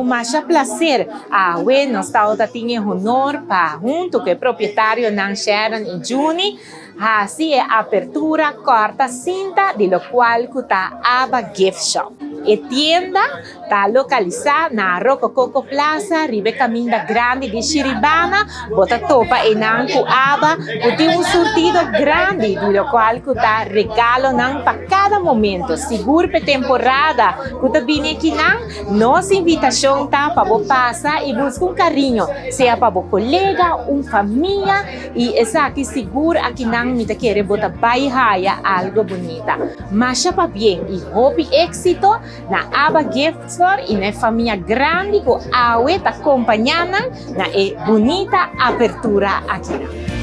masha plaser awe nos tabata tin e honor pa huntu ku e propietarionan Sharon i Juni hasi e apertura kòrta sinta di lokual ku ta Aba Gift Shop. E tienda ta lokalisá na Rocococo Plaza riba e kaminda grandi di Shiribana. Bo ta topa einan ku Aba ku tin un surtido grandi di lokual ku ta regalonan pa kada momento. Sigur p'e temporada ku ta bini akinan, nos invitashon ta pa bo pasa i buska un kariño, sea pa bo kolega, un famia i esaki sigur akinan mi ta kere bo ta bai haya algo bunita. Masha pabien i hopi éksito na Aba Gift Store i na e famia grandi ku awe ta kompañá nan na e bunita apertura akinan.